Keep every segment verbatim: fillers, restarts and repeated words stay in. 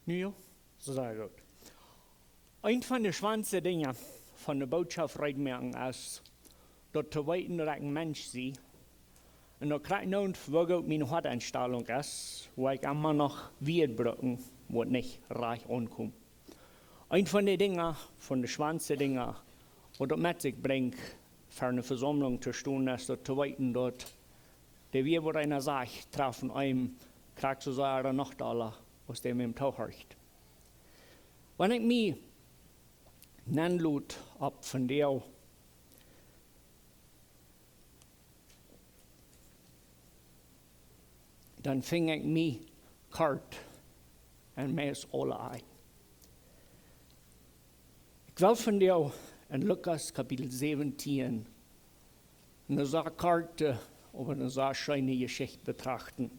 Nu jo, sea goot. Eent von de schwoaste Dinja von de Bootschoft reed moaken es, daut to weeten, daut ekj een Mensch sie, un daut krakjt nu, woo goot miene Hoatenstalunk es, wua ekj emma noch Wieed bruck, waut nich rajcht aunkjemt. Eent von de Dinja, von de schwoaste Dinja, waut daut met sikj brinjt, ver eene Vesaumlunk to stonen, es daut to weeten, daut de Wieed, waut eena sajcht, trafen eenem krakjt soo sea ooda noch dolla, aus dee mie toohorcht. Wan ekj mie nenlot opp vondoag, dan finj ekj mie kort enn meist aule aun. Ekj well vondoag enn Lukas Kapitel säwentieen eene sea korte, oba eene sea scheene Jeschicht betrachten.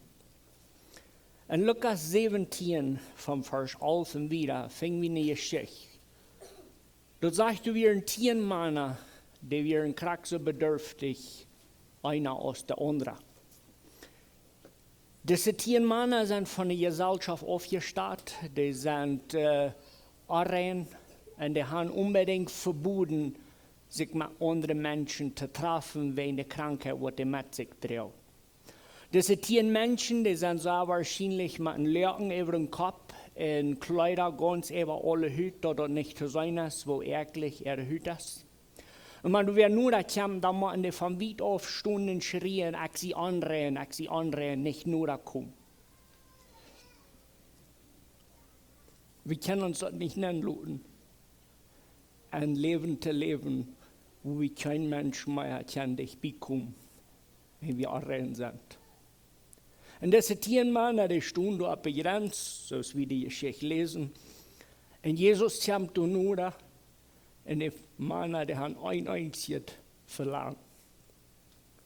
Enn Lukas säwentieen, von Varsch alf un wieda, finj wie eene Jeschicht. Daut sajcht, doa wieren tieen Mana, dee wieren krakjt soo bedurftich, eena aus de aundra. Dise tieen Mana sent von de Jeselschoft aufjestat, dee sent, äh, onrein, un dee haben onbedinjt veboden, sikj met aundre Menschen to trafen, wäajen de Krankheit, waut dee met sikj droagen. Dise tieen Menschen, dee sent sea woarschienlich met een Loaken äwa dän Kopp un Kjleeda gaunz äwa aule Hut, daut daut nich to seenen es, woo äakjlich äare Hut es. Un wan doa wäa noda kjemt, dan motten dee von wiet auf stonen un schrieen: "Ekj sie onrein, ekj sie onrein, nich noda komen." Wie kjennen ons daut nich nenloten, een Läwen to läwen, wua wie kjeen Mensch mea kjennen dicht biekomen, wan wie onrein sent. Un dise tieen Mana, dee stonen doa opp de Jrenz, soo aus wie de Jeschicht läsen. Un Jesus kjemt doa noda, un de Mana, dee haben een eensjet Velangen.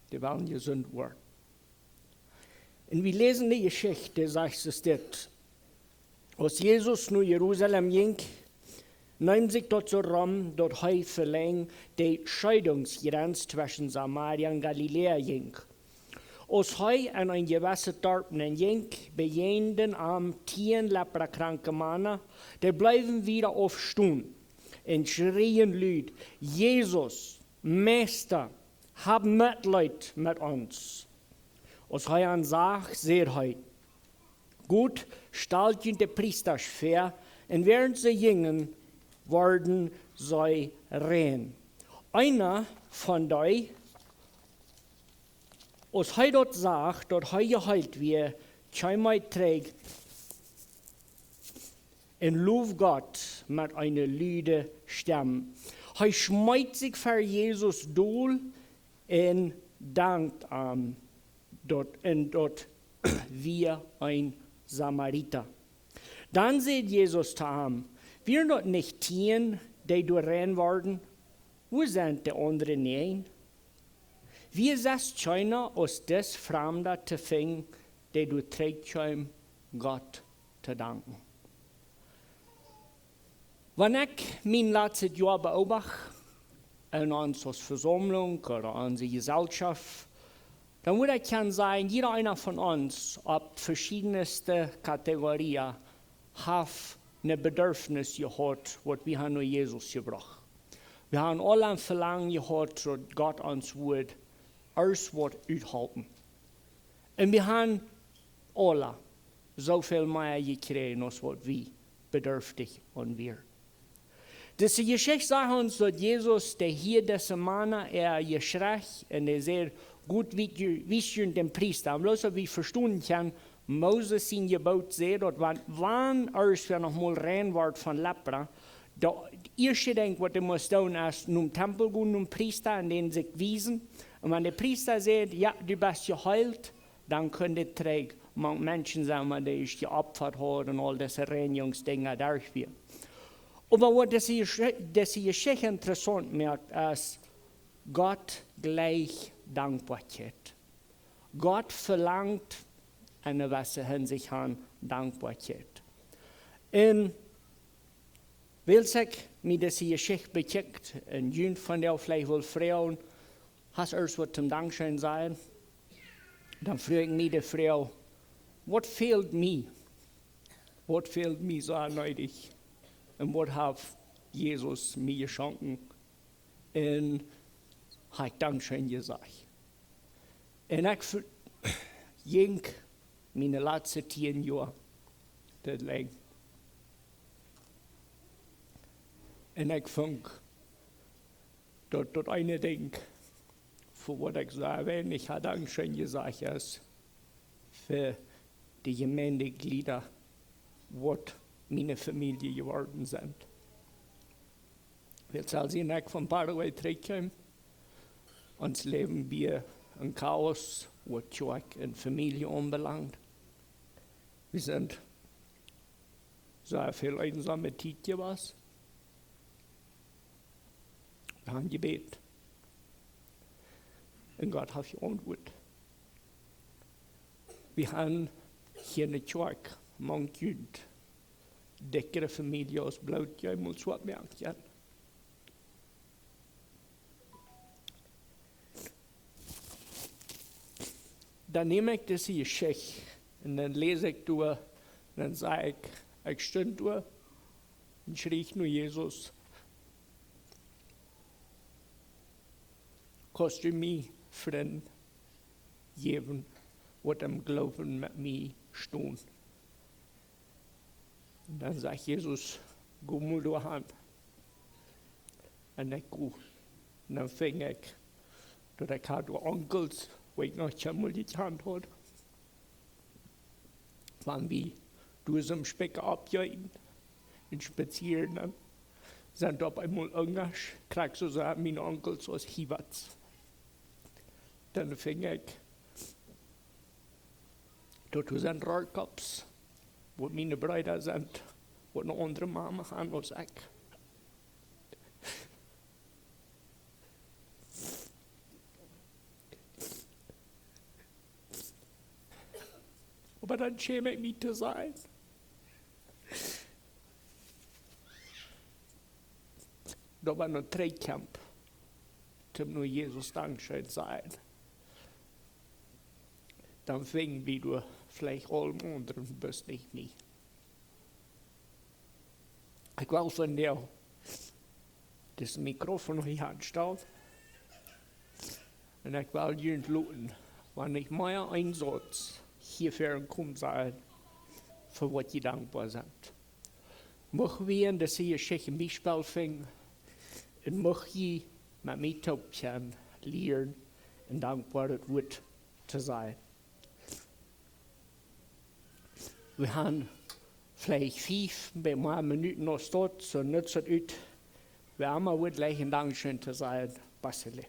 Dee wellen jesunt woaren. Un wie läsen de Jeschicht, sajcht et dit: Aus Jesus no Jerusalem jinkj, neem sikj daut soo rom, daut hee velenjd de Scheedungsjrenz tweschen Samaria un Galiläa jinkj. Aus hee enn een jewesset Darp nenn jinkj, bejäajenden am tieen leprakranke Mana, dee bleewen wieda auf stonen un schrieen lud: "Jesus, Meista, hab Metleet met ons." Aus hee an sach, säd hee: "Got, stalt junt de Priestasch väa." Un wäarent see jinjen, worden see rein. Eena von dee, aus hee daut sach, daut hee jeheelt wia, kjeem hee trigj un lowd Gott met eene lude Stemm. Hee schmeet sikj ver Jesus dol un dankt am, daut, un daut wia een Samarita. Dan säd Jesus to am: "Wieren daut nich tieen, dee doa rein worden? Wua sent de aundre näajen? Wia sest kjeena aus dis Framda to finjen, dee doa trigj kjeem, Gott to danken?" Wan ekj mien latstet Joa beobacht, enn ons aus Vesaumlunk ooda onse Jeselschoft, dan wudd ekj kjennen sajen, jieda eena von ons opp veschiedenste Kategorie haft een Bedurfnis jehaut, waut wie haben no Jesus jebrocht. Wie haben aule een Velangen jehaut, daut Gott ons wudd ieescht waut uthalpen. Un wie haben aule soo väl mea jekjräajen aus waut wie bedurftich aun wieren. Dise Jeschicht sajcht ons, daut Jesus, dee hieed dise Mana äa Jeschrei un dee säd: "Got, wie, wie sent dän Priesta." Un bloos daut wie vestonen kjennen, Moses sien Jeboot säd, daut wan, wan ieescht wäa noch mol rein woat von Lepra, daut ieeschte Dinkj, waut hee must doonen, es nom Tempel gonen, nom Priesta, un dän sikj wiesen. Un wan de Priesta säd: "Jo, du best jeheelt", dan kunn hee trigj mank Menschen sennen, waut hee ieescht jeopfat haud un aul dise Reinjungsdinja derch wia. Oba waut dise Jesche-, dise Jeschicht interessaunt moakt, es, Gott jlikjt Dankboakjeit. Gott velangt enn eene jewesse Hinsicht aun Dankboakjeit. Un wiels ekj mie dise Jeschicht bekjikjt, un junt vondoag veleicht well froagen: "Hast ieescht waut toom Dankscheen sajen?" Dan froag ekj mie de Froag: "Waut fält mie Waut fält mie soo needich? Un waut haft Jesus mie jeschonken? Un hab ekj dankscheen jesajcht. Un ekj ve-, jinkj miene latste tieen Joa daut lang. Un ekj funk daut, daut eene Dinkj, fa waut ekj soo weinich hab dankscheen jesajcht, es fa de Jemeentejlieda, waut miene Famielje jeworden sent. Wiels aus ekj von Paraguay trigjkjeem, ons Läwen wia een Chaos, waut Kjoakj un Famielje aunbelangt. Wie sent soo väl eensome Tiet jewast. Wie haben jebät. Un Gott haft jeauntwuat. Wie haben hia enne Kjoakj, mank junt, dikjre Famielje aus bloos jemols waut moaken. Dan näm ekj dise Jeschicht un dan läs ekj doa, dan saj ekj, ekj stunt doa un schrieech no Jesus: Kaust du mie Frind jäwen, waut em Gloowen met mie stonen? Un dan sajcht Jesus: Go mol doa han. Un ekj go. Un dan funk ekj, daut ekj haud doa Onkels, waut ekj noch kjeenmol jekjant haud. Wan wie doa soo een Stekj oppjeeten un spazieren, dan sent doa opp eemol Unjasch, krakjt soo aus miene Onkels aus hia. Dan funk ekj, daut doa sent Rohrkops, waut miene Breeda sent, waut eene aundre Mama haben aus ekj. Oba dan schäm ekj mie to sennen. Daut wia noch dree Kjamp, toom no Jesus dankscheen sajen. Dan funk wie doa veleicht aul aundre, bloos nich mie. Ekj well vondoag dit Mikrofon hia aunstalen. Un ekj well junt loten, wan ekj mea een Sauz hia väa komen saj, fa waut jie dankboa sent. Mucht wie en dise Jeschicht een Biespel finjen, un mucht jie met mie toop kjennen lieren un dankboa daut Wuat to sajen. Wie haben veleicht fief bat mea Minuten noch stoakj, soo nutzt et ut. Wie haben mau waut jlikj een Dankscheen to sajen, Basile.